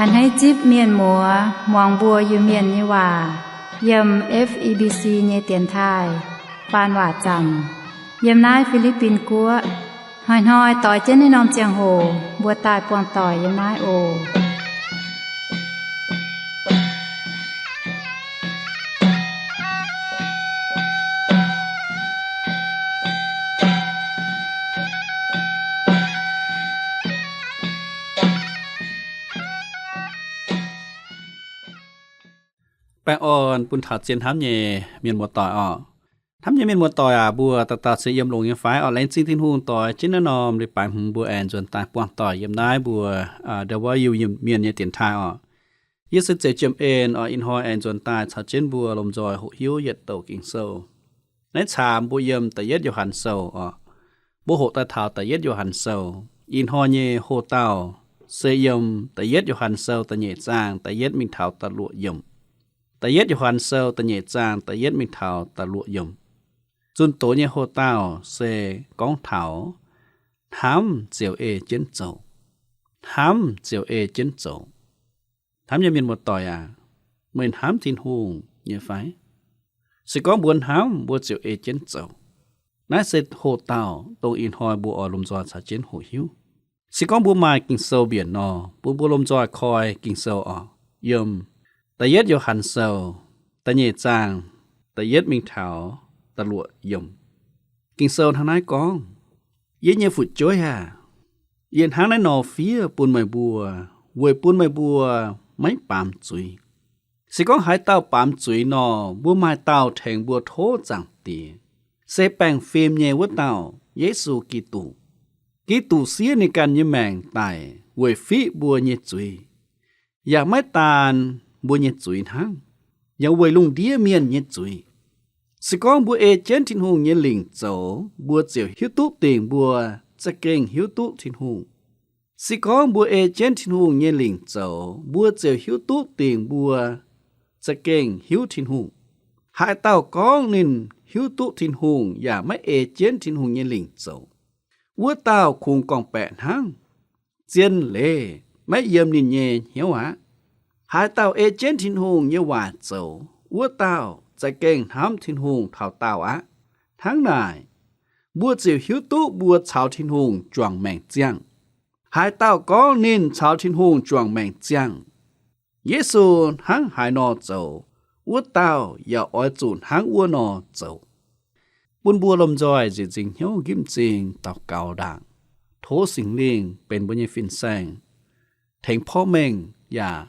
Hneiv zipv mienh muoz muangx mbuo Iu-Mienh nyei waac yiem F E B C nyei dienx taaih faan waac zaamc yiem naaiv Fi^li^bin Guoqv. Hnoi-hnoi doix jienv naaiv norm ziangh hoc mbuo daaih buangh doic yiem naaiv oc. Baengh orn bun taux zien hnamv nyei mienh muoz-doic orqc. Hnamv nyei mienh muoz-doic aac, mbuo dauh dauh se yiem longx nyei fai orqc? Laengz zingh Tin-Hungh doix jienv naaiv norm leiz-baaix hmz mbuo aengx nzuonx daaih buangh doic yiem naaiv mbuo, aa, W Iu-Mienh nyei dienx taaih orqc. Yie se Zeux Jiem En orqc. Ih hnoi aengx nzuonx daaih caux jienv mbuo lomh nzoih hoqc hiuv yietc douc Ging-Sou. Naaiv caamx mbuo yiem Da'yietv Yo^han Sou orqc. Mbuo hoqc daaih taux Da'yietv Yo^han Sou. Ih hnoi nyei hoqc dauh se yiem Da'yietv Yo^han Sou da'nyeic zaang da'yietv mingh taux da'luoqc yiemc. Da'yietv Yo^han Sou da'nyeic zaang da'yietv mingh taux da'luoqc yiemc. Zunh doz nyei hoqc dauh se gorngv taux hnamv ziouc ei jienv zoux. Hnamv ziouc ei jienv zoux. Hnamv nyei mienh muoz-doic aac, meih hnamv Tin-Hungh nyei fai? Se gorngv mbuo hnamv, mbuo ziouc ei jienv zoux. Naaiv se hoqc dauh dongh ih hnoi mbuo oix lomh nzoih caux jienv hoqc hiuv. Se gorngv mbuo maaih Ging-Sou mbienc nor, bun mbuo lomh nzoih koi Ging-Sou orqc. Yiem Da'yietv Yo^han Sou da'nyeic zaang da'yietv mingh taux da'luoqc yiemc. Ging-Sou hnangv naaiv gorngv, Yie nyei fu'jueiv aah! Yie hnangv naaiv nor fiev bun meih mbuo, weic bun meih mbuo maiv baamz zuiz. Se gorngv haaix dauh baamz zuiz nor, mbuo maaih dauh tengx mbuo tov Zaangc Diex, se baengh fim nyei wuov dauh, Yesu Giduc. Giduc siev ninh ganh nyei maengc daic weic fiqv mbuo nyei zuiz, yaac maiv daan mbuo nyei zuiz hnangv, yaac weic lungh ndiev mienh nyei zuiz. Se gorngv mbuo ei jienv Tin-Hungh nyei lingc zoux, mbuo ziouc hiuv duqv dingc mbuo za'gengh hiuv duqv Tin-Hungh. Se gorngv mbuo ei jienv Tin-Hungh nyei lingc zoux, mbuo ziouc hiuv duqv dingc mbuo za'gengh hiuv Tin-Hungh. Haaix dauh gorngv ninh hiuv duqv Tin-Hungh yaac maiv ei jienv Tin-Hungh nyei lingc zoux, wuov dauh kungx gorngv-baeqc hnangv. Zien leiz maiv yiem ninh nyei hnyouv aqv. Haaix dauh ei jienv Tin-Hungh nyei waac zoux, wuov dauh za'gengh hnamv Tin-Hungh taux daauh aqv. Hnangv naaic, mbuo ziouc hiuv duqv mbuo caux Tin-Hungh juangc maengc ziangh. Haaix dauh gorngv ninh caux Tin-Hungh juangc maengc ziangh, Yesu hnangv haaix nor zoux, wuov dauh yaac oix zuqc hnangv wuov nor zoux. Bun mbuo lomh nzoih nzieqc nzingc hnyouv nqipv m'zing daux gaux ndaangc. Tov Singx Lingh benx mbuo nyei fin-saeng, tengx porv mengh yaac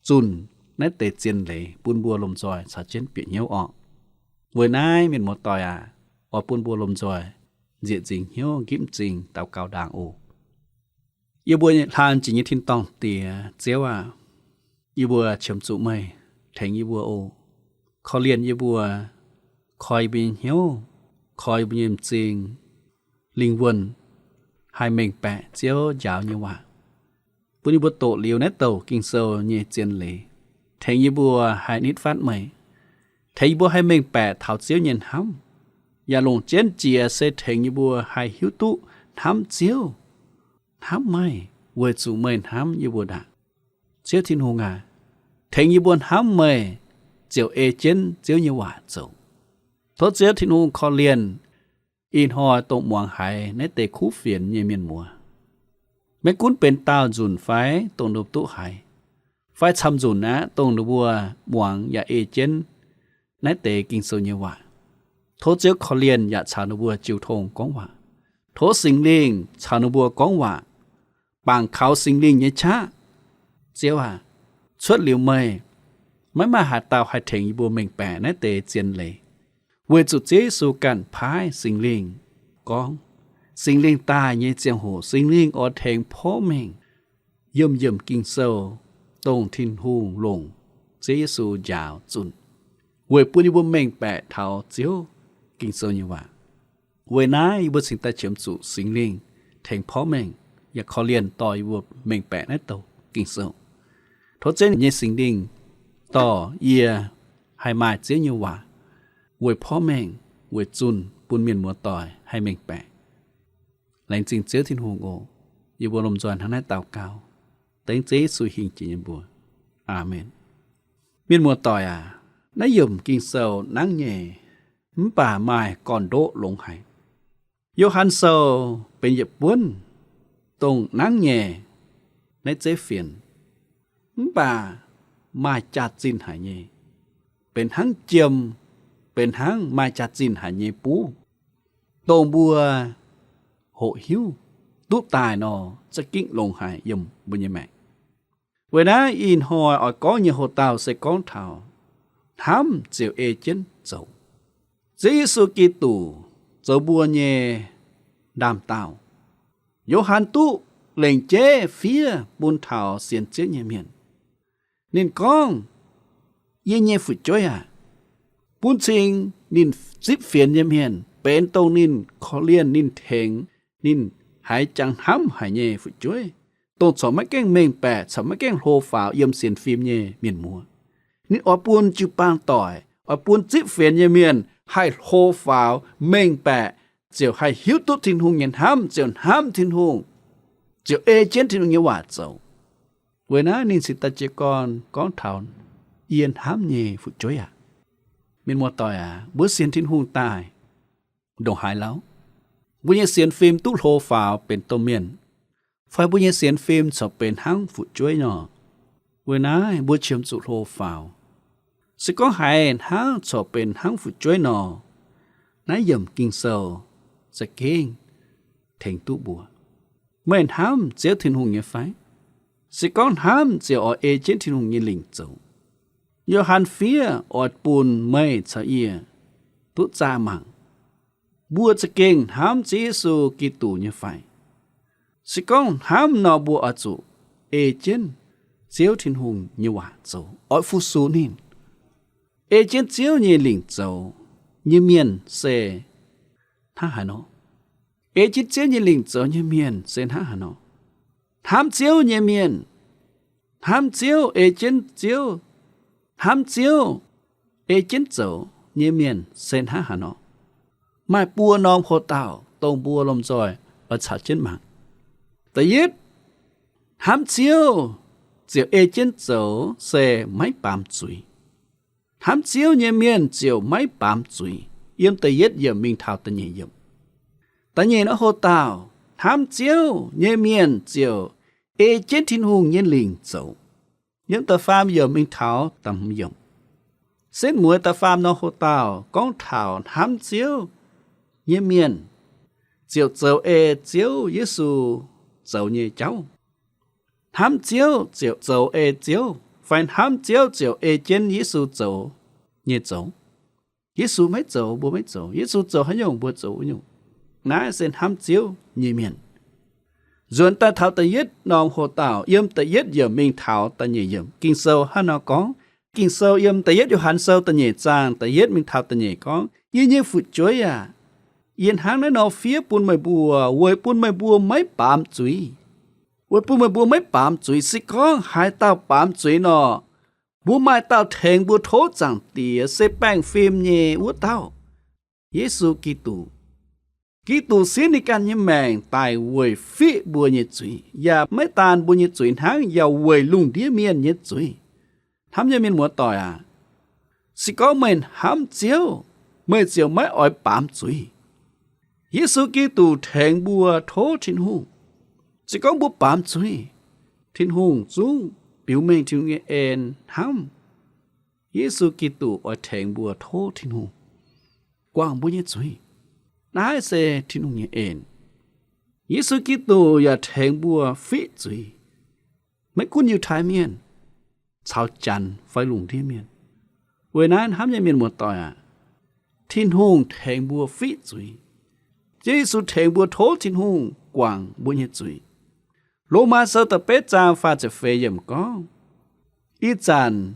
zunh naaiv deix zien leiz bun mbuo lomh nzoih caux jienv bieqc hnyouv orqc. Weic naaiv mienh muoz-doic aac, oix bun mbuo lomh nzoih nzieqc nzingc hnyouv nqipv m'zing daux gaux ndaangc oc. Yie mbuo hlaan jiex nyei tin-dorngh Diex, Ziouv aac, yie mbuo qiemx zuqc meih tengx yie mbuo oc. Korv-lienh yie mbuo, koi yie mbuo nyei hnyouv, koi yie mbuo nyei m'zing, lingh wuonh, haih mengh baeqc Ziouv njaaux nyei waac, bun yie mbuo doqc liuz naaiv douc Ging-Sou nyei zien leiz, tengx yie mbuo haih nitv fatv meih, tengx yie mbuo haih mengh baeqc taux Ziouv nyei hnamv, yaac longc jienv jiex se tengx yie mbuo haih hiuv duqv hnamv Ziouv, hnamv meih, weic zuqc meih hnamv yie mbuo ndaangc. Ziouv Tin-Hungh aac, tengx yie mbuo hnamv meih ziouc ei jienv Ziouv nyei waac zoux. Tov Ziouv Tin-Hungh korv-lienh ih hnoi dongh muangx haiz naaiv deix kuv fienx nyei mienh muoz. Maiv gunv benx daauh nzunc fai dongh ninh duqv haiz, fai camv nzunc aqv, dongh ninh mbuo muangx yaac ei jienv naaiv deix Ging-Sou nyei waac, tov Ziouv korv-lienh yaac caux ninh mbuo jiu tong gorngv waac. Tov Singx Lingh caux ninh mbuo gorngv waac, bangc kaux Singx Lingh nyei qaqv. Ziouv aac, cuotv liuz meih, maiv maaih haaix dauh haih tengx yie mbuo mengh baeqc naaiv deix zien leiz, weic zuqc Ziouv Yesu ganh paaiv Singx Lingh gorngv, Singx Lingh daaih nyei ziangh hoc Singx Lingh oix tengx porv mengh yiemh yiemc Ging-Sou, dongh Tin-Hungh longc Ziouv Yesu njaaux zunh, weic bun yie mbuo mengh baeqc taux Ziouv Ging-Sou nyei waac. Weic naaiv yie mbuo cingx daaih qiemx zuqc Singx Lingh tengx porv mengh yaac korv-lienh dorh yie mbuo mengh baeqc naaiv douc Ging-Sou. Tov Ziouv nyei Singx Lingh dorh yie haih maaih Ziouv nyei waac weic porv mengh, weic zunh bun mienh muoz-doic haih mengh baeqc. Laengz zingh Ziouv Tin-Hungh oc. Yie mbuo lomh nzoih hnangv naaiv daux gaux dengv Ziouv Yesu hingh jiex nyei mbuox. Aamen. Mienh muoz-doic aac, naaiv yiemc Ging-Sou nangv nyei, mv baac maaih gorn-ndoqv longx haic. Yo^han Sou benx yietc buonv dongh nangv nyei naaiv zeiv fienx, mv baac maaih jaax-zinh haic nyei, benx hnangv jiem, benx hnangv maaih jaax-zinh haic nyei buv, dongh mbuo hoqc hiuv duqv daaih nor, za'gengh longx haic yiem mbuo nyei maengc. Weic naaiv ih hnoi oix gorngv nyei houx-daauh se gorngv taux hnamv ziouc ei jienv zoux. Ziouv Yesu Giduc zoux mbuo nyei ndaam-daauh. Yo^han duqv lengc jeiv fiev bun taux sienx Ziouv nyei mienh. Ninh gorngv, yie nyei fu'jueiv aac, bun cing ninh zipv fienx nyei mienh benx dongh ninh korv-lienh, ninh tengx, ninh haiz jangx hnamv haic nyei fu'jueiv, dongh corc maiv gaengh mengh baeqc, corc maiv gaengh hlo faaux yiem sienx fim nyei mienh muoz. Ninh oix bun jiu-baang doic, oix bun zipv fienx nyei mienh haih hlo faaux mengh baeqc, ziouc haih hiuv duqv Tin-Hungh nyei hnamv, ziouc hnamv Tin-Hungh, ziouc ei jienv Tin-Hungh nyei waac zoux. Weic naaiv ninh cingx daaih jiez gorn gorngv taux yie hnamv nyei fu'jueiv aac. Mienh muoz-doic aac, mbuo sienx Tin-Hungh daaih ndongc haaix lauh? Mbuo nyei sienx fim duqv hlo faaux benx domh mienh, fai mbuo nyei sienx fim corc benx hnangv fu'jueiv nor? Weic naaiv mbuo qiemx zuqc hlo faaux. Se gorngv haiz hnangv corc benx hnangv fu'jueiv nor, naaiv yiemc Ging-Sou za'gengh tengx duqv mbuo. Meih hnamv Ziouv Tin-Hungh nyei fai? Se gorngv hnamv ziouc oix ei jienv Tin-Hungh nyei lingc zoux. Yo^han fiev oix bun meih caux yie duqv zaah mangc, mbuo za'gengh hnamv Ziouv Yesu Giduc nyei fai? Se gorngv hnamv nor, mbuo oix zuqc ei jienv Ziouv Tin-Hungh nyei waac zoux, oix fu-sux ninh. Ei jienv Ziouv nyei lingc zoux nyei mienh se hnangv haaix nor? Ei jienv Ziouv nyei lingc zoux nyei mienh se hnangv haaix nor? Hnamv Ziouv nyei mienh, hnamv Ziouv, ei jienv Ziouv, hnamv Ziouv, ei jienv zoux nyei mienh se hnangv haaix nor? Maaih buo norm houx-daauh dongh mbuo lomh nzoih oix caux jienv mangc. Da'yietv, hnamv Ziouv ziouc ei jienv zoux se maiv baamz zuiz. Hnamv Ziouv nyei mienh ziouc maiv baamz zuiz. Yiem da'yietv yiemc mingh taux da'nyeic yiemc. Da'nyeic norm houx-daauh, hnamv Ziouv nyei mienh ziouc ei jienv Tin-Hungh nyei lingc zoux. Yiem da'faam yiemc mingh taux da'hmz yiemc. Setv mueiz da'faam norm houx-daauh gorngv taux hnamv Ziouv nyei mienh ziouc zoux ei Ziouv Yesu zoux nyei jauv. Hnamv Ziouv ziouc zoux ei Ziouv, fai hnamv Ziouv ziouc ei jienv Yesu zoux nyei zoux. Yesu maiv zoux, mbuo maiv zoux. Yesu zoux haaix nyungc, mbuo zoux wuov nyungc. Naaiv se hnamv Ziouv nyei mienh. Nzuonx daaih taux da'yietv norm houx-daauh, yiem da'yietv yiemc mingh taux da'nyeic yiemc, Ging-Sou hnangv nor gorngv. Ging-Sou yiem da'yietv Yo^han Sou da'nyeic zaang da'yietv mingh taux da'nyeic gorngv, Yie nyei fu'jueiv aac, yie hnangv naaiv nor fiev bun meih mbuo weic bun meih mbuo maiv baamz zuiz. Weic bun meih mbuo maiv baamz zuiz. Se gorngv haaix dauh baamz zuiz nor, mbuo maaih dauh tengx mbuo tov Zaangc Diex, se baengh fim nyei wuov dauh, Yesu Giduc. Giduc siev ninh ganh nyei maengc daaih weic fiqv mbuo nyei zuiz, yaac maiv daan mbuo nyei zuiz hnangv, yaac weic lungh ndiev mienh nyei zuiz. Hnamv nyei mienh muoz-doic aac, se gorngv meih hnamv Ziouv, meih ziouc maiv oix baamz zuiz. Yesu Giduc tengx mbuo tov Tin-Hungh. Se gorngv mbuo baamz zuiz, Tin-Hungh zungv biux mengh Tin-Hungh nyei en hnamv. Yesu Giduc oix tengx mbuo tov Tin-Hungh guangc mbuo nyei zuiz. Naaiv se Tin-Hungh nyei en. Yesu Giduc yaac tengx mbuo fiqv zuiz. Maiv gunv Yiutai Mienh caux Janx fai lungh ndiev mienh. Weic naaiv hnamv nyei mienh muoz-doic aac, Tin-Hungh tengx mbuo fiqv zuiz. Ziouv Yesu tengx mbuo tov Tin-Hungh guangc mbuo nyei zuiz. Lomaa Sou da'betv zaang faah ziepc feix yiemc gorngv, ih zanc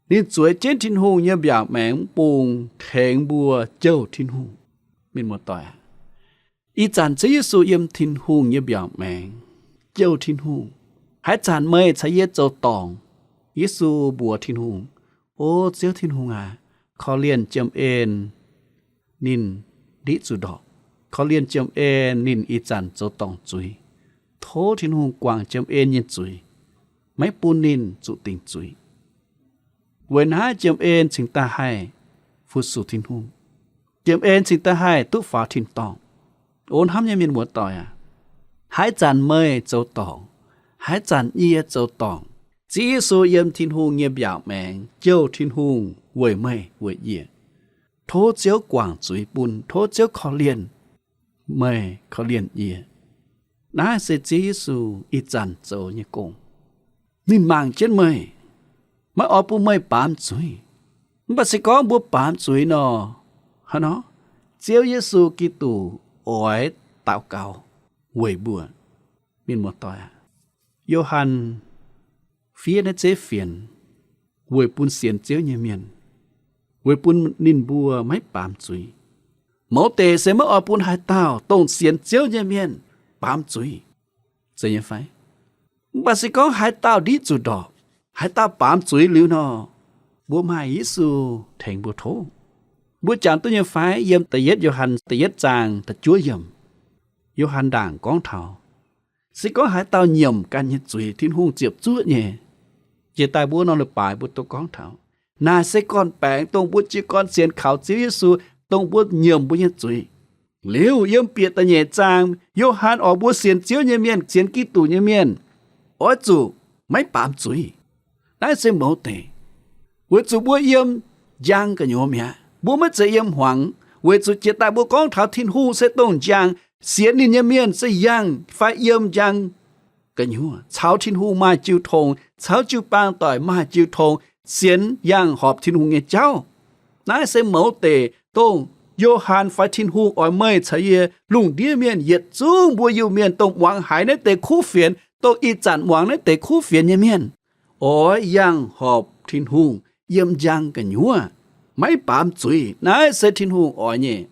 ninh zueiz jienv Tin-Hungh nyei mbiaauc maengx bung tengx mbuo jouh Tin-Hungh. Mienh muoz-doic aac, ih zanc Ziouv Yesu yiem Tin-Hungh nyei mbiaauc maengx jouh Tin-Hungh. Haaix zanc meih caux yie zoux dorngc, Yesu mbuox Tin-Hungh, O Ziouv Tin-Hungh aac, korv-lienh Jiem En ninh ndiqv zuqc ndorpc. Korv-lienh Jiem En ninh ih zanc zoux dorngc zuiz. Tov Tin-Hungh guangc Jiem En nyei zuiz. maiv bun ninh zuqc dingc zuiz. Weic naaiv jiem en cingx daaih haih fu-sux Tin-Hungh. Jiem en cingx daaih haih duqv faaux tin-dorngh. O hnamv nyei mienh muoz-doic aac, haaix zanc meih zoux dorngc, haaix zanc yie zoux dorngc, Ziouv Yesu yiem Tin-Hungh nyei mbiaauc maengx jouh Tin-Hungh weic meih weic yie. Tov Ziouv guangc zuiz bun, tov Ziouv korv-lienh meih korv-lienh yie. Naaiv se Ziouv Yesu ih zanc zoux nyei gong. Ninh mangc jienv meih, maiv oix bun meih baamz zuiz. Mv baac se gorngv mbuo baamz zuiz nor, hnangv nor, Ziouv Yesu Giduc oix daux gaux weic mbuo. Mienh muoz-doic aac, Yo^han fiev naaiv zeiv fienx weic bun sienx Ziouv nyei mienh, weic bun ninh mbuo maiv baamz zuiz. Mouz deix se maiv oix bun haaix dauh dongh sienx Ziouv nyei mienh baamz zuiz. Zeiz nyei fai? Mv baac se gorngv haaix dauh ndiqv zuqc ndorpc, haaix dauh baamz zuiz liuz nor, mbuo maaih Yesu tengx mbuo tov. Mbuo jangx duqv nyei fai? Yiem da'yietv Yo^han da'yietv zaang da'juov yiemc, Yo^han ndaangc gorngv taux, se gorngv haaix dauh nyiemc ganh nyei zuiz, Tin-Hungh ziepc zuoqv nyei. Jiex daaih mbuo norm leiz-baaix mbuo duqv gorngv taux, naaic se gorn-baengx dongh mbuo jiez gorn sienx kaux Ziouv Yesu, dongh mbuo nyiemc mbuo nyei zuiz. Liuz yiem bieqc da'nyeic zaang, Yo^han oix mbuo sienx Ziouv nyei mienh, sienx Giduc nyei mienh, oix zuqc maiv baamz zuiz. Naaiv se mouz deix, weic zuqc mbuo yiem njang gu'nyuoz mi'aqv. Mbuo maiv zeiz yiem hmuangx, weic zuqc jiex daaih mbuo gorngv taux Tin-Hungh se dongh njang. Sienx ninh nyei mienh se yangh fai yiem njang gu'nyuoz caux Tin-Hungh maaih jiu tong, caux jiu-baang doic maaih jiu tong, sienx yangh horpc Tin-Hungh nyei jauv. Naaiv se mouz deix dongh Yo^han fai Tin-Hungh oix meih caux yie lungh ndiev mienh yietc zungv mbuo Iu-Mienh dongh muangx haiz naaiv deix kuv fienx, dongh ih zanc muangx naaiv deix kuv fienx nyei mienh, oix yangh horpc Tin-Hungh yiem njang gu'nyuoz, maiv baamz zuiz. Naaiv se Tin-Hungh oix nyei.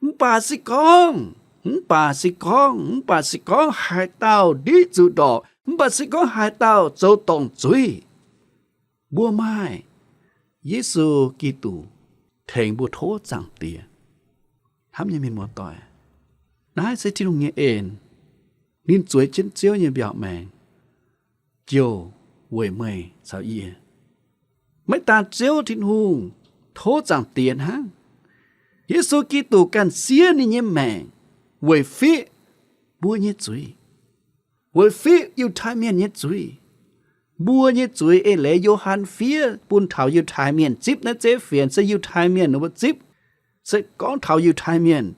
Mv baac se gorngv, mv baac se gorngv, mv baac se gorngv haaix dauh ndiqv zuqc ndorpc, mv baac se gorngv haaix dauh zoux dorngc zuiz, mbuo maaih Yesu Giduc tengx mbuo tov Zaangc Diex. Hnamv nyei mienh muoz-doic, naaiv se Tin-Hungh nyei en. Ninh zueiz jienv Ziouv nyei mbiaauc maengx jouh weic meih caux yie. Maiv daan Ziouv Tin-Hungh, tov Zaangc Diex hnangv, Yesu Giduc ganh siev ninh nyei maengc weic fiqv mbuo nyei zuiz, weic fiqv Yiutai Mienh nyei zuiz. Mbuo nyei zuiz eix leiz Yo^han fiev bun taux Yiutai Mienh, zipv naaiv zeiv fienx se Yiutai Mienh ninh mbuo zipv, se gorngv taux Yiutai Mienh.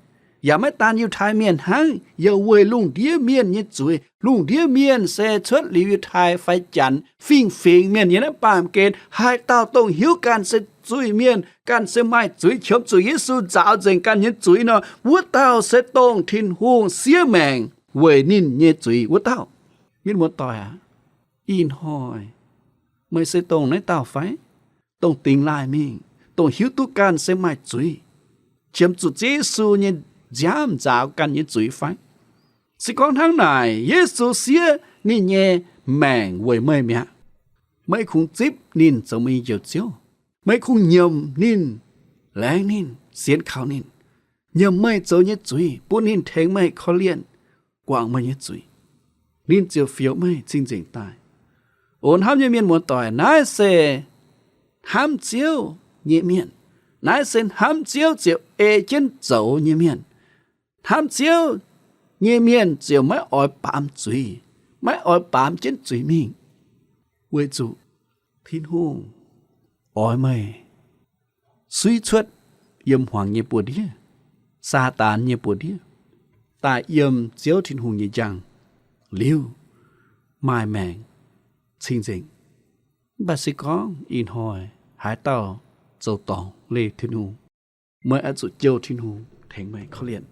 Yaac maiv daan Yiutai Mienh hnangv, yaac weic lungh ndiev mienh nyei zuiz. Lungh ndiev mienh se cuotv liuz Yiutai fai Janx fingx-fingx mienh nyei naaiv baamh gen. Haaix dauh dongh hiuv ganh se zuiz-mienh, ganh se maaih zuiz, qiemx zuqc Yesu nzaaux nzengc ganh nyei zuiz nor, wuov dauh se dongh Tin-Hungh siev maengc weic ninh nyei zuiz wuov dauh. Mienh muoz-doic aac, ih hnoi meih se dongh naaiv dauh fai? Dongh dingx laaih mingh, dongh hiuv duqv ganh se maaih zuiz, qiemx zuqc Ziouv Yesu nyei nziaamv nzaaux ganh nyei zuiz fai? Se gorngv hnangv naaic, Yesu siev ninh nyei maengc weic meih mi'aqv. Meih kungx zipv ninh zoux meih nyei Njoux Ziouv. Meih kungx nyiemc ninh, laengz ninh, sienx kaux ninh, nyiemc meih zoux nyei zuiz, bun ninh tengx meih korv-lienh, guangc meih nyei zuiz. Ninh ziouc fioux meih cing-nzengc daaih. O hnamv nyei mienh muoz-doic, naaiv se hnamv Ziouv nyei mienh. Naaiv se hnamv Ziouv ziouc ei jienv zoux nyei mienh. Hnamv Ziouv nyei mienh ziouc maiv oix baamz zuiz, maiv oix baamz jienv zuiz mingh, weic zuqc Tin-Hungh oix meih suiv cuotv yiem hmuangx nyei buoz-ndiev, Saadaan nyei buoz-ndiev, daaih yiem Ziouv Tin-Hungh nyei njang liuz maaih maengc cing-nzengc. Mv baac se gorngv ih hnoi haaix dauh zoux dorngc leih Tin-Hungh, meih oix zuqc jouh Tin-Hungh tengx meih korv-lienh,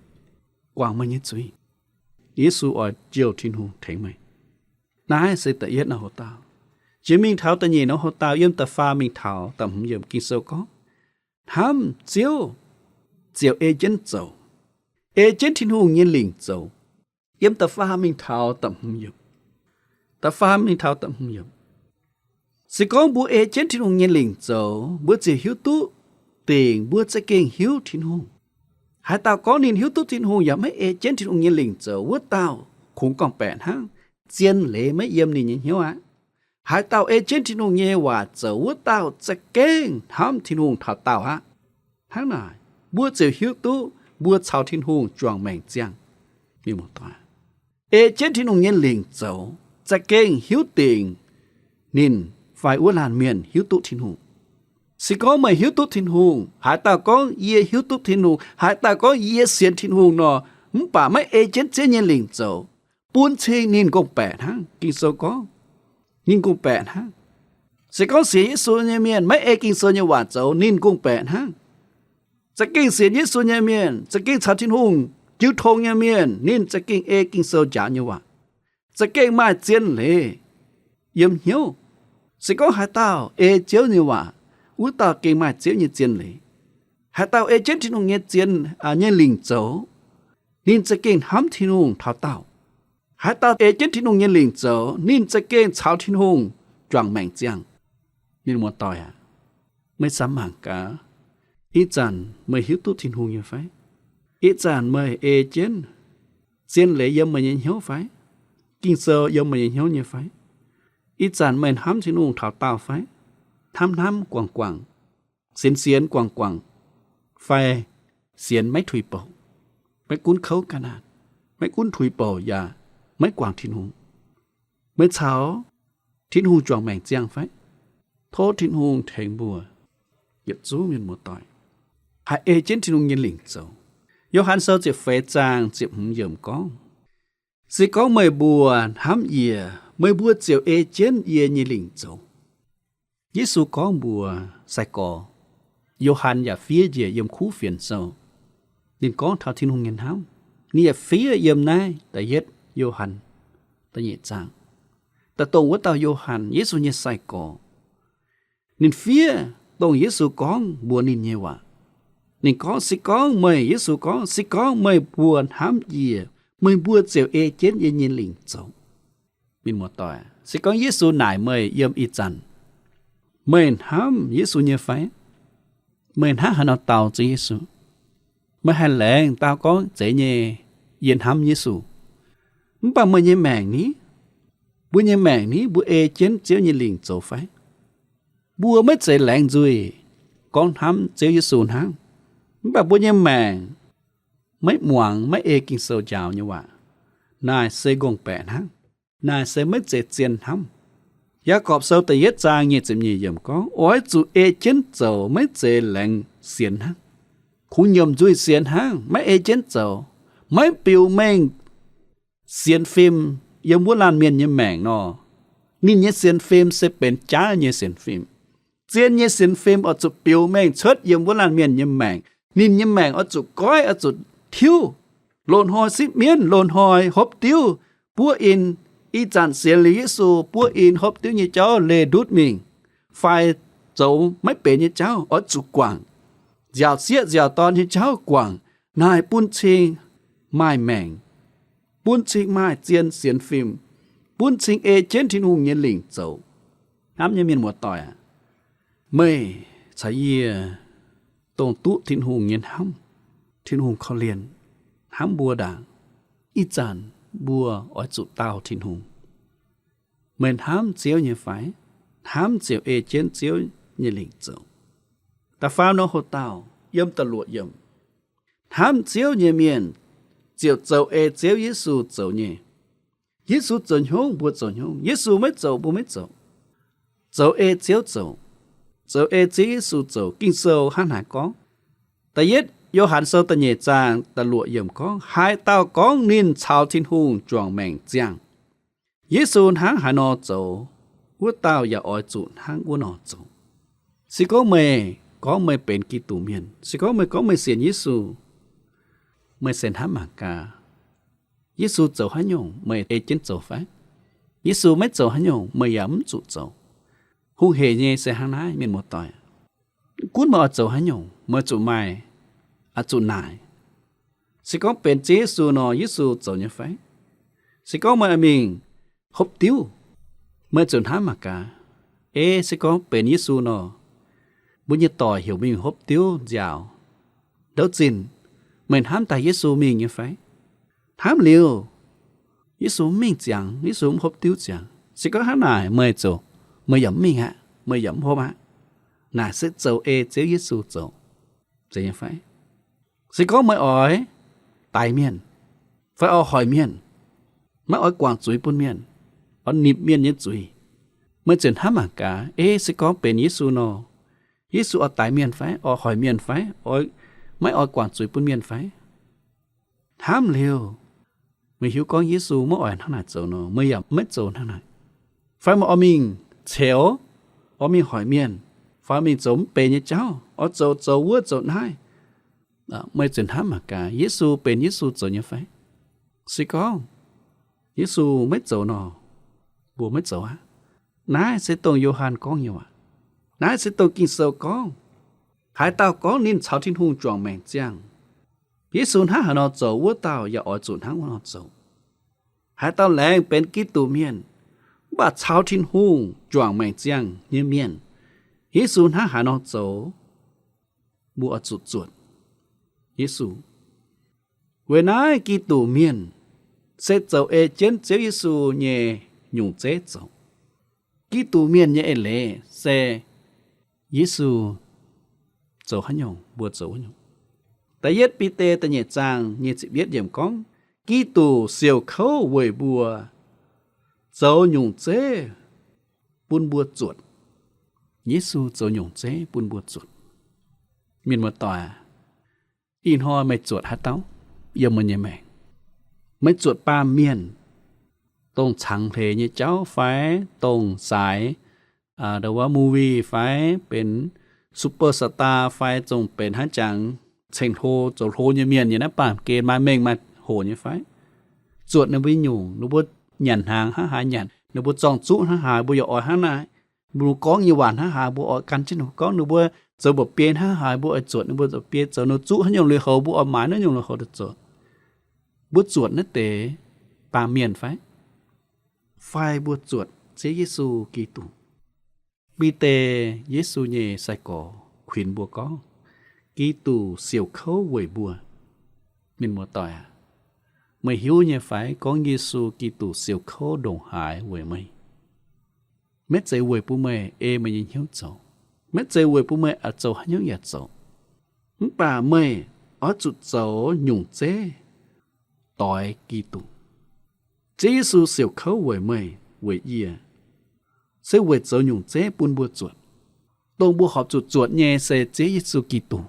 guangc meih nyei zuiz. Yesu oix jouh Tin-Hungh tengx meih. Naaiv se da'yietv norm houx-daauh. Jiex mingh taux da'nyeic norm houx-daauh, yiem da'faam mingh taux da'hmz yiemc, Ging-Sou gorngv, hnamv Ziouv ziouc ei jienv zoux, ei jienv Tin-Hungh nyei lingc zoux. Yiem da'faam mingh taux da'hmz yiemc, da'faam mingh taux da'hmz yiemc. Se gorngv mbuo ei jienv Tin-Hungh nyei lingc zoux, mbuo ziouc hiuv duqv dingc mbuo za'gengh hiuv Tin-Hungh. Haaix dauh gorngv ninh hiuv duqv Tin-Hungh yaac maiv ei jienv Tin-Hungh nyei lingc zoux, wuov dauh kungx gorngv-baeqc hnangv, zien leiz maiv yiem ninh nyei hnyouv aqv. Haaix dauh ei jienv Tin-Hungh nyei waac zoux, wuov dauh za'gengh hnamv Tin-Hungh taux daauh aqv. Hnangv naaic, mbuo ziouc hiuv duqv mbuo caux Tin-Hungh juangc maengc ziangh. Mienh muoz-doic, ei jienv Tin-Hungh nyei lingc zoux, za'gengh hiuv dingc ninh fai wuov laanh mienh hiuv duqv Tin-Hungh. Se gorngv meih hiuv duqv Tin-Hungh, haaix dauh gorngv yie hiuv duqv Tin-Hungh, haaix dauh gorngv yie sienx Tin-Hungh nor, mv baac maiv ei jienv Ziouv nyei lingc zoux, bun cing ninh gong-baeqc hnangv. Ging-Sou gorngv, ninh gong-baeqc hnangv. Se gorngv sienx Yesu nyei mienh maiv ei Ging-Sou nyei waac zoux, ninh gong-baeqc hnangv. Za'gengh sienx Yesu nyei mienh, za'gengh caux Tin-Hungh jiu tong nyei mienh, ninh za'gengh ei Ging-Sou njaaux nyei waac, za'gengh maaih zien leiz yiem hnyouv. Se gorngv haaix dauh ei Ziouv nyei waac, wuov dauh gengh maaih Ziouv nyei zien leiz. Haaix dauh ei jienv Tin-Hungh nyei zien, aa, nyei lingc zoux, ninh za'gengh hnamv Tin-Hungh taux daauh. Haaix dauh ei jienv Tin-Hungh nyei lingc zoux, ninh za'gengh caux Tin-Hungh juangc maengc ziangh. Mienh muoz-doic aac, meih samx mangc gaax, ih zanc meih hiuv duqv Tin-Hungh nyei fai? Ih zanc meih ei jienv zien leiz yiem meih nyei hnyouv fai? Ging-Sou yiem meih nyei hnyouv nyei fai? Ih zanc meih hnamv Tin-Hungh taux daauh fai? Hnamv hnamv guangc guangc, sienx sienx guangc guangc, fai sienx maiv tuix bouc, maiv gunv kouv ga'naanh, maiv gunv tuix bouc yaac maiv guangc Tin-Hungh? Meih caux Tin-Hungh juangc maengc ziangh fai? Tov Tin-Hungh tengx mbuo yietc zungv mienh muoz-doic haih ei jienv Tin-Hungh nyei lingc zoux. Yo^han Sou ziepc feix zaang ziepc hmz yiemc gorngv, se gorngv meih mbuo hnamv yie, meih mbuo ziouc ei jienv yie nyei lingc zoux. Yesu gorngv mbuox sai-gorx, Yo^han yaac fiev njiec yiem Kuv Fienx Sou. Ninh gorngv taux Tin-Hungh nyei hnamv. Ninh yaac fiev yiem naaiv da'yietv Yo^han da'nyeic zaang. Daaih dongh wuov dauh Yo^han, Yesu nyei sai-gorx. Ninh fiev dongh Yesu gorngv mbuox ninh nyei waac. Ninh gorngv, se gorngv meih, Yesu gorngv, se gorngv meih mbuo hnamv yie, meih mbuo ziouc ei jienv yie nyei lingc zoux. Mienh muoz-doic, se gorngv Yesu naaic meih yiem ih zanc, meih hnamv Yesu nyei fai? Meih hnangv haaix nor dau Ziouv Yesu? Meih haih laengz dau gorngv, zeiz nyei, yie hnamv Yesu. Mv baac meih nyei maengc ni? Mbuo nyei maengc ni? Mbuo ei jienv Ziouv nyei lingc zoux fai? Mbuo maiv zeiz laengz nzuih gorngv hnamv Ziouv Yesu hnangv. Mv baac mbuo nyei maengc maiv muangx, maiv ei Ging-Sou njaaux nyei waac. Naaic se ngongh baeqc hnangv. Naaic se maiv zeiz zien hnamv. Yaagorpc Sou da'yietv zaang nyic ziepc nyeic yiemc gorngv, oix zuqc ei jienv zoux, maiv zeiz laengz sienx hnangv. Kungx nyiemc nzuih sienx hnangv, maiv ei jienv zoux, maiv biux mengh sienx fim yiem wuov laanh mienh nyei maengc nor, ninh nyei sienx fim se benx jaav nyei sienx fim. Zien nyei sienx fim oix zuqc biux mengh cuotv yiem wuov laanh mienh nyei maengc. Ninh nyei maengc oix zuqc goiv, oix zuqc tiuv. Loz-hnoi sipv mienv, loz-hnoi hopv diuv, buov in, ih zanc sienx liuz Yesu, buov in hopv diuv nyei jauv leih ndutv mingh, fai zoux maiv benx nyei jauv oix zuqc guangc. Nziaauc sieqv nziaauc dorn nyei jauv guangc. Naaic bun cing maaih maengc, bun cing maaih zien sienx fim, bun cing ei jienv Tin-Hungh nyei lingc zoux. Hnamv nyei mienh muoz-doic aac, meih caux yie dongh duqv Tin-Hungh nyei hnamv, Tin-Hungh korv-lienh, hnamv mbuo ndaangc, ih zanc mbuo oix zuqc dau Tin-Hungh. Meih hnamv Ziouv nyei fai? Hnamv ziouc ei jienv Ziouv nyei lingc zoux. Da'faam norm houx-daauh yiem da'luoqc yiemc, hnamv Ziouv nyei mienh ziouc zoux ei Ziouv Yesu zoux nyei. Yesu zoux hnyouv, mbuo zoux hnyouv. Yesu maiv zoux, mbuo maiv zoux. Zoux ei Ziouv zoux, zoux ei Ziouv Yesu zoux. Ging-Sou hnangv naaic gorngv. Da'yietv Yo^han Sou da'nyeic zaang da'luoqc yiemc gorngv, haaix dauh gorngv ninh caux Tin-Hungh juangc maengc ziangh, Yesu hnangv haaix nor zoux, wuov dauh yaac oix zuqc hnangv wuov nor zoux. Se gorngv meih gorngv meih benx Giduc Mienh, se gorngv meih gorngv meih sienx Yesu, meih se hnamv mangc gaax, Yesu zoux haaix nyungc meih ei jienv zoux fai? Yesu maiv zoux haaix nyungc meih yaac mv zuqc zoux. Hungh heic nyei se hnangv naaiv, mienh muoz-doic. Gunv meih oix zoux haaix nyungc, meih zuqc maaih, oix zuqc naaic. Se gorngv benx Ziouv Yesu nor, Yesu zoux nyei fai? Se gorngv meih mingh hopv diuv, meih zuqc hnamv mangc gaax, ei, se gorngv benx Yesu nor, mbuo nyei doic heuc mingh hopv diuv nziaaux, ndouv zinh, meih hnamv daaih Yesu mingh nyei fai? Hnamv liuz, Yesu mv mingh ziangx, Yesu mv hopv diuv ziangx. Se gorngv hnangv naaic, meih ziouc meih yaac mv mingh aqv, meih yaac mv hopv aqv. Naaic se zoux ei Ziouv Yesu zoux, zeiz nyei fai? Se gorngv meih oix daix mienh, fai oix hoic mienh, maiv oix guangc zuiz bun mienh, oix nipc mienh nyei zuiz, meih ziouc hnamv mangc gaax, ei, se gorngv benx Yesu nor, Yesu oix daix mienh fai, oix hoic mienh fai, oix, maiv oix guangc zuiz bun mienh fai? Hnamv liuz, meih hiuv gorngv Yesu maiv oix hnangv naaic zoux nor, meih yaac maiv zoux hnangv naaic. Fai meih oix mingh ceux, oix mingh hoic mienh, fai mingh zoux mv benx nyei jauv, oix zoux, zoux wuov zoux naaiv, meih ziouc hnamv mangc gaax, Yesu benx Yesu zoux nyei fai? Se gorngv Yesu maiv zoux nor, mbuo maiv zoux aqv. Naaiv se dongh Yo^han gorngv nyei waac. Naaiv se dongh Ging-Sou gorngv. Haaix dauh gorngv ninh caux Tin-Hungh juangc maengc ziangh, Yesu hnangv haaix nor zoux, wuov dauh yaac oix zuqc hnangv wuov nor zoux. Haaix dauh laengz benx Giduc mienh, mv baac caux Tin-Hungh juangc maengc ziangh nyei mienh, Yesu hnangv haaix nor zoux, mbuo oix zuqc zuotc Yesu. Weic naaiv Giduc mienh se zoux ei jienv Ziouv Yesu nyei nyungc zeiv zoux. Giduc mienh nyei eix leiz se Yesu zoux haaix nyungc, mbuo zoux wuov nyungc. Da'yietv Bide da'nyeic zaang nyei ziepc yietv yiemc gorngv, Giduc siouc kouv weic mbuo zoux nyungc zeiv bun mbuo zuotc. Yesu zoux nyungc zeiv bun mbuo zuotc. Mienh muoz-doic aac, ih hnoi meih zuotc haaix dauh yiem meih nyei maengc? Meih zuotc baamh mienh, dongh cangx hleix nyei jauv fai, dongh saaix, aa, ndo wuov movie fai, benx superstar fai, zongh benx haaix jangx ceng-hlo zoux hlo nyei mienh yiem naaiv baamh gen maaih mengh maaih hoc nyei fai? Zuotc ninh mbuo nyungc, ninh mbuo nyanc hnaangx hnangv haaix nyanc, ninh mbuo zorng-zuqv hnangv haaix, mbuo yaac oix hnangv naaiv. Mbuo gorngv nyei waac hnangv haaix, mbuo oix gan jienv ninh mbuo gorngv. Ninh mbuo zoux mba'biei hnangv haaix, mbuo oix zuotc ninh mbuo mba'biei. Zoux ninh zuqv haaix nyungc lui-houx, mbuo oix maaiz naaiv nyungc lui-houx daaih zoux. Mbuo zuotc naaiv deix baamh mienh fai? Fai mbuo zuotc Ziouv Yesu Giduc? Bide, Yesu nyei sai-gorx, kuinx mbuo gorngv, Giduc siouc kouv weic mbuo. Mienh muoz-doic aac, meih hiuv nyei fai gorngv Yesu Giduc siouc kouv ndongc haaix weic meih? Maiv zeiz weic bun meih ei meih nyei hnyouv zoux. Maiv zeiz weic bun meih oix zoux haaix nyungc yaac zoux. Mv baac meih oix zuqc zoux nyungc zeiv doix Giduc. Ziouv Yesu siouc kouv weic meih, weic yie, se weic zoux nyungc zeiv bun mbuo zuotc. Dongh mbuo horpc zuqc zuotc nyei se Ziouv Yesu Giduc.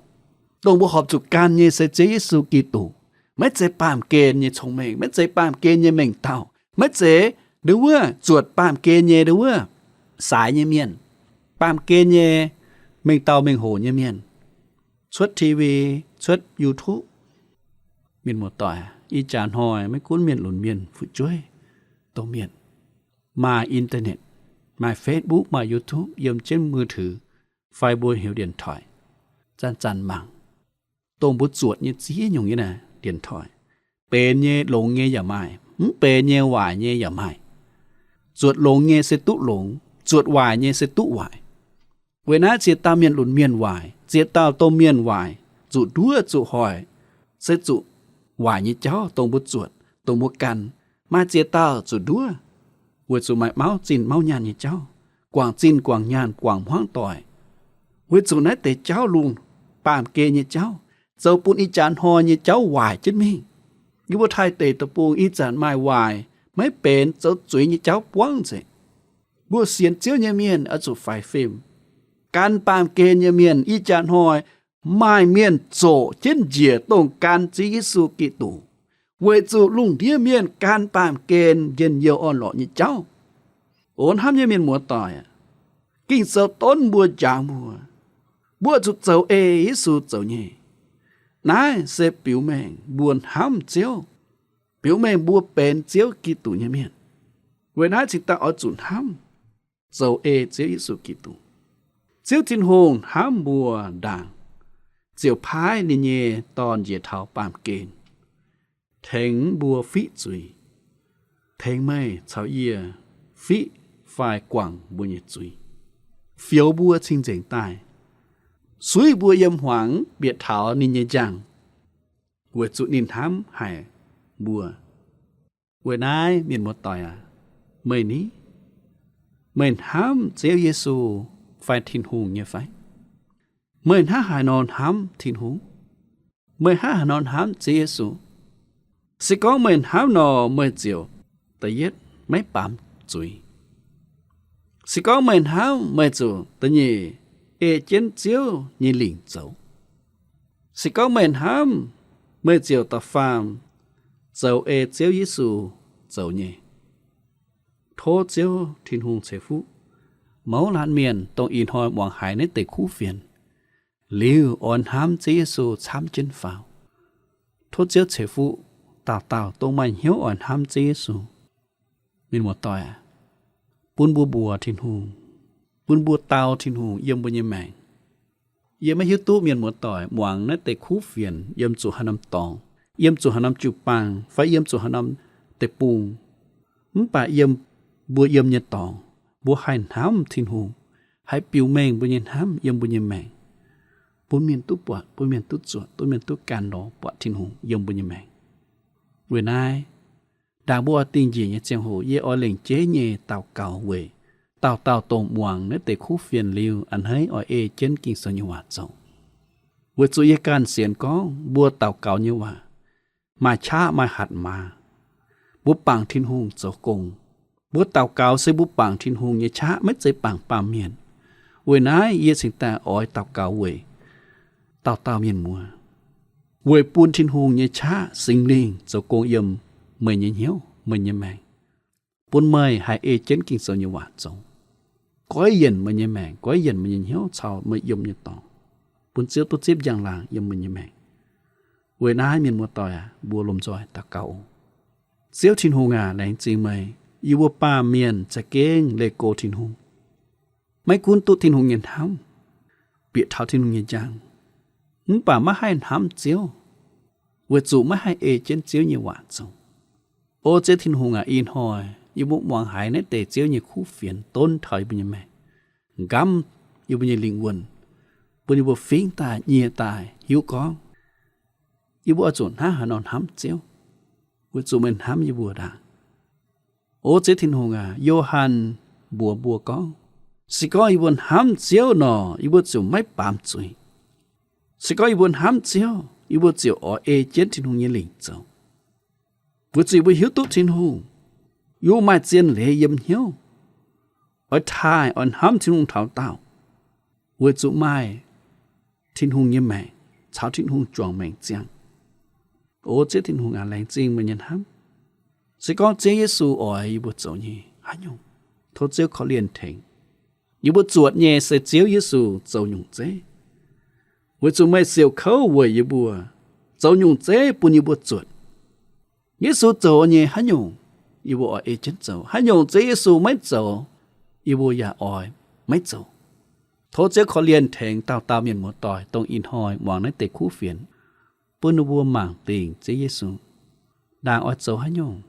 Dongh mbuo horpc zuqc gan nyei se Ziouv Yesu Giduc. Maiv zeiz baamh gen nyei cong-mengh, maiv zeiz baamh gen nyei mengh dauh, maiv zeiz nduov wuov zuotc baamh gen nyei nduov wuov saaix nyei mienh, baamh gen nyei mengh dauh mengh hoc nyei mienh, cuotv T V, cuotv YouTube. Mienh muoz-doic, ih jaax hnoi maiv gunv mienh lunx mienh fu'jueiv, domh mienh maaih internet, maaih Facebook, maaih YouTube yiem jienv มือถือ, fai mbuo heuc điện thoại, zanc-zanc mangc. Dongh mbuo zuotc nyei ziex nyungc nyei naaic điện thoại, benx nyei longx nyei yaac maaih, mv benx nyei waaic nyei yaac maaih. Zuotc longx nyei se duqv longx, zuotc waaic nyei se duqv waaic. Weic naaiv ziex dauh mienh lunx mienh waaic, ziex dauh domh mienh waaic, zuqc nduov zuqc hoic, se zuqc waaic nyei jauv dongh mbuo zuotc, dongh mbuo gan. Maaih ziex dauh zuqc nduov, weic zuqc maaih mauv zinh mauv nyaanh nyei jauv, guangc zinh guangc nyaanh guangc hmuangv doic. Weic zuqc naaiv deix jauv lungh baamh gen nyei jauv, zoux bun ih jaax hnoi nyei jauv waaic jienv mingh. Yie mbuo Taiv deic-bung ih zanc maaih waaic maiv benx zoux zuiz nyei jauv buangv nzengc. Mbuo sienx Ziouv nyei mienh oix zuqc faix fim. Gan baamh gen nyei mienh ih jaax hnoi maaih mienh zoqc jienv njiec dongh gan Ziouv Yesu Giduc, weic zuqc lungh ndiev mienh gan baamh gen njien-youh orn-lorqc nyei jauv. O hnamv nyei mienh muoz-doic aac, Ging-Sou donv mbuo njaaux mbuo, mbuo zuqc zoux ei Yesu zoux nyei. Naaiv se biux mengh mbuo hnamv Ziouv, biux mengh mbuo benx Ziouv Giduc nyei mienh. Weic naaiv cingx daaih oix zuqc hnamv zoux ei Ziouv Yesu Giduc. Ziouv Tin-Hungh hnamv mbuo ndaangc, ziouc paaiv ninh nyei Dorn njiec taux baamh gen, tengx mbuo fiqv zuiz, tengx meih caux yie fiqv fai guangc mbuo nyei zuiz, fioux mbuo cing-nzengc daaih, suiv mbuo yiem hmuangx bieqc taux ninh nyei njang, weic zuqc ninh hnamv haic mbuo. Weic naaiv mienh muoz-doic aac, meih ni, Meih hnamv Ziouv Yesu fai Tin-Hungh nyei fai? Meih hnangv haaix nor hnamv Tin-Hungh? Meih hnangv haaix nor hnamv Ziouv Yesu? Se gorngv meih hnamv nor, meih ziouc da'yietv maiv baamz zuiz. Se gorngv meih hnamv, meih ziouc da'nyeic ei jienv Ziouv nyei lingc zoux. Se gorngv meih hnamv, meih ziouc da'faam zoux ei Ziouv Yesu zoux nyei. Tov Ziouv Tin-Hungh ceix fuqv mouz laanh mienh, dongh ih hnoi muangx haiz naaiv deix kuv fienx liuz oix hnamv Ziouv Yesu camv jienv faaux. Tov Ziouv ceix fuqv dauh dauh dongh maaih hnyouv oix hnamv Ziouv Yesu. Mienh muoz-doic aac, bun mbuo mbuox Tin-Hungh, bun mbuo dau Tin-Hungh yiem mbuo nyei maengc. Yie maiv hiuv duqv mienh muoz-doic muangx naaiv deix kuv fienx yiem zuqc haaix norm dorngx, yiem zuqc haaix norm jiu-baang, fai yiem zuqc haaix norm deic-bung. Mv baac yiem mbuo yiem nyei dorngx, mbuo haih hnamv Tin-Hungh, haih biux mengh mbuo nyei hnamv yiem mbuo nyei maengc, bun mienh duqv buatc, bun mienh duqv zuotc, bun mienh duqv gan lorz buatc Tin-Hungh yiem mbuo nyei maengc. Weic naaiv, ndaangc mbuo oix dingh njiec nyei ziangh hoc, yie oix lengc jeiv nyei daux gaux weic dauh dauh dongh muangx naaiv deix kuv fienx liuz a'hneiv oix ei jienv Ging-Sou nyei waac zoux. Weic zuqc yie ganh sienx gorngv mbuo daux gaux nyei waac maaih qaqv maaih hatc maaz. Mbuo bangc Tin-Hungh zoux gong. Mbuo daux gaux se mbuo bangc Tin-Hungh nyei qaqv, maiv zeiz bangc baamh mienh. Weic naaiv yie cingx daaih oix daux gaux weic dauh dauh mienh muoz, weic bun Tin-Hungh nyei qaqv, Singx Lingh, zoux gong yiem meih nyei hnyouv, meih nyei maengc, bun meih haih ei jienv Ging-Sou nyei waac zoux, goiv yienc meih nyei maengc, goiv yienc meih nyei hnyouv caux meih yiem nyei dorngx, bun Ziouv duqv zipv njang-laangc yiem meih nyei maengc. Weic naaiv mienh muoz-doic aac, mbuo lomh nzoih daux gaux oc. Ziouv Tin-Hungh aac, laengz zingh meih. Yie mbuo baamh mienh za'gengh leih go Tin-Hungh, maiv gunv duqv Tin-Hungh nyei hnamv, bieqc taux Tin-Hungh nyei njang, mv baac maiv haih hnamv Ziouv, weic zuqc maiv haih ei jienv Ziouv nyei waac zoux. O Ziouv Tin-Hungh aac, ih hnoi yie mbuo muangx haiz naaiv deix Ziouv nyei kuv fienx donv taux yie mbuo nyei maengc, nqamv yie mbuo nyei lingh wuonh, bun yie mbuo fingx daaih nyie daaih hiuv gorngv yie mbuo oix zuqc hnangv haaix nor hnamv Ziouv, weic zuqc meih hnamv yie mbuo ndaangc. O Ziouv Tin-Hungh aac, Yo^han mbuox mbuo gorngv, se gorngv yie mbuo hnamv Ziouv nor, yie mbuo ziouc maiv baamz zuiz. Se gorngv yie mbuo hnamv Ziouv, yie mbuo ziouc oix ei jienv Tin-Hungh nyei lingc zoux. Weic zuqc yie mbuo hiuv duqv Tin-Hungh, yie mbuo maaih zien leiz yiem hnyouv, oix taaih oix hnamv Tin-Hungh taux daauh, weic zuqc maaih Tin-Hungh nyei maengc caux Tin-Hungh juangc maengc ziangh. O Ziouv Tin-Hungh aac, laengz zingh meih nyei hnamv. Se gorngv Ziouv Yesu oix yie mbuo zoux nyei haaix nyungc, tov Ziouv korv-lienh tengx. Yie mbuo zuotc nyei se Ziouv Yesu zoux nyungc zeiv, weic zuqc meih siouc kouv weic yie mbuo, zoux nyungc zeiv bun yie mbuo zuotc. Yesu zoux nyei haaix nyungc, yie mbuo oix ei jienv zoux. Haaix nyungc Ziouv Yesu maiv zoux, yie mbuo yaac oix maiv zoux. Tov Ziouv korv-lienh tengx dauh dauh mienh muoz-doic, dongh ih hnoi muangx naaiv deix kuv fienx, bun ninh mbuo mangc dingc Ziouv Yesu, ndaangc oix zoux haaix nyungc,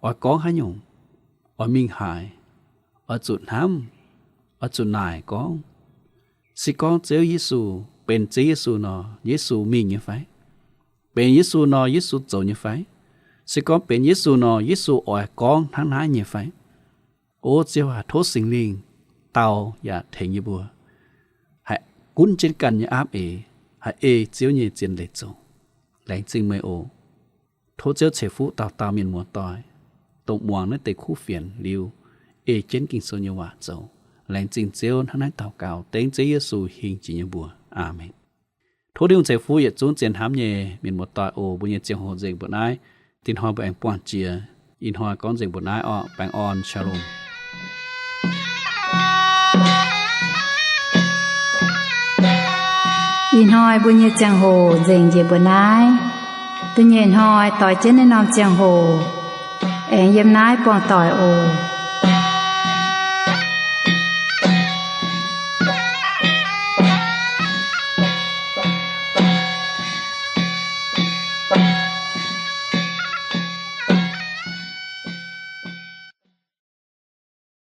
oix gorngv haaix nyungc, oix mingh haaix, oix zuqc hnamv, oix zuqc naaic gorngv, se gorngv Ziouv Yesu benx Ziouv Yesu nor, Yesu mingh nyei fai? Benx Yesu nor, Yesu zoux nyei fai? Se gorngv benx Yesu nor, Yesu oix gorngv hnangv naaiv nyei fai? O Ziouv aac, tov Singx Lingh dau yaac tengx yie mbuo haih gunv jienv ganh nyei aapv eix, haih ei Ziouv nyei zien leiz zoux. Laengz zingh meih oc. Tov Ziouv ceix fuqv dauh dauh mienh muoz-doic, dongh muangx naaiv deix kuv fienx liuz, ei jienv Ging-Sou nyei waac zoux. Laengz zingh Ziouv. Hnangv naaiv daux gaux dengv Ziouv Yesu hingh jiex nyei mbuox. Aamen. Tov Tin-Hungh ceix fuqv yietc zungv zien hnamv nyei mienh muoz-doic oc. Mbuo nyei ziangh hoc nzengc mbuo naaiv. Dinh hnoi mbuo aengx buangh jiex. Ih hnoi gorngv nzengc mbuo naaiv orqc. Baengh orn, Shalom. Ih hnoi mbuo nyei ziangh hoc nzengc njiec mbuo naaiv. Da'nyeic hnoi doix jienv naaiv norm ziangh hoc aengx yiem naaiv buangh doic oc.